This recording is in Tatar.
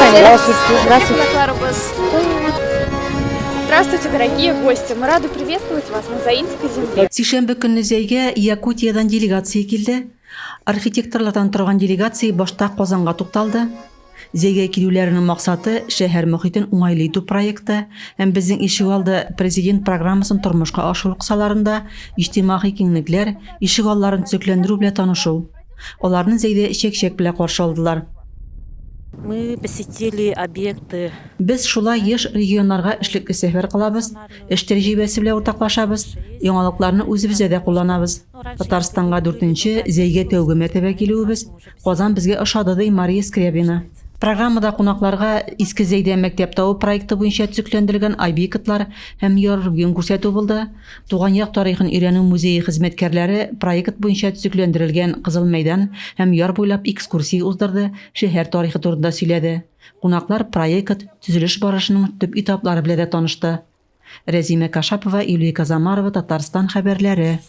Здравствуйте. Здравствуйте. Кунакларыбыз. Здравствуйте, дорогие гости! Мы рады приветствовать вас на Заинской земле. Сишәмбе көнне Зәйгә Якутиядән делегация килде. Архитекторлардан торган делегация башта Казанга тукталды. Зәйгә килүләренең максаты, шәһәр мохитен уңайлы итү проекты һәм Безнең ишегалды Президент программасын тормышка ашыру кысаларында иҗтимагый киңлекләр, ишегалларын төзекләндерү белән танышу. Аларны Зәйдә чәк-чәк белән каршы алдылар. Мы посетили объекты. Без шулай еш регионнарга эшлекле сәфәр кылабыз, эш тәҗрибәсе белән уртаклашабыз, яңалыкларны үзебездә дә кулланабыз. Татарстанга дүртенче, Зәйгә тәүге мәртәбә килүебез, Казан безгә ошады, ди Мария Скрябина. Программада кунакларга Иске Зәйдә мәктәп тавы проекты буенча төзекләндерелгән объектлар һәм ярргын күрсәтү булды. Туган як тарихын өйрәнү музее хезмәткәрләре проект буенча төзекләндерелгән Кызыл мәйдан һәм яр буйлап экскурсия уздырды, шәһәр тарихы турында сөйләде. Кунаклар проект, төзелеш барышының төп этаплары белән дә танышты. Рәзимә Кашапова, Юлия Казамарова, Татарстан хәбәрләре.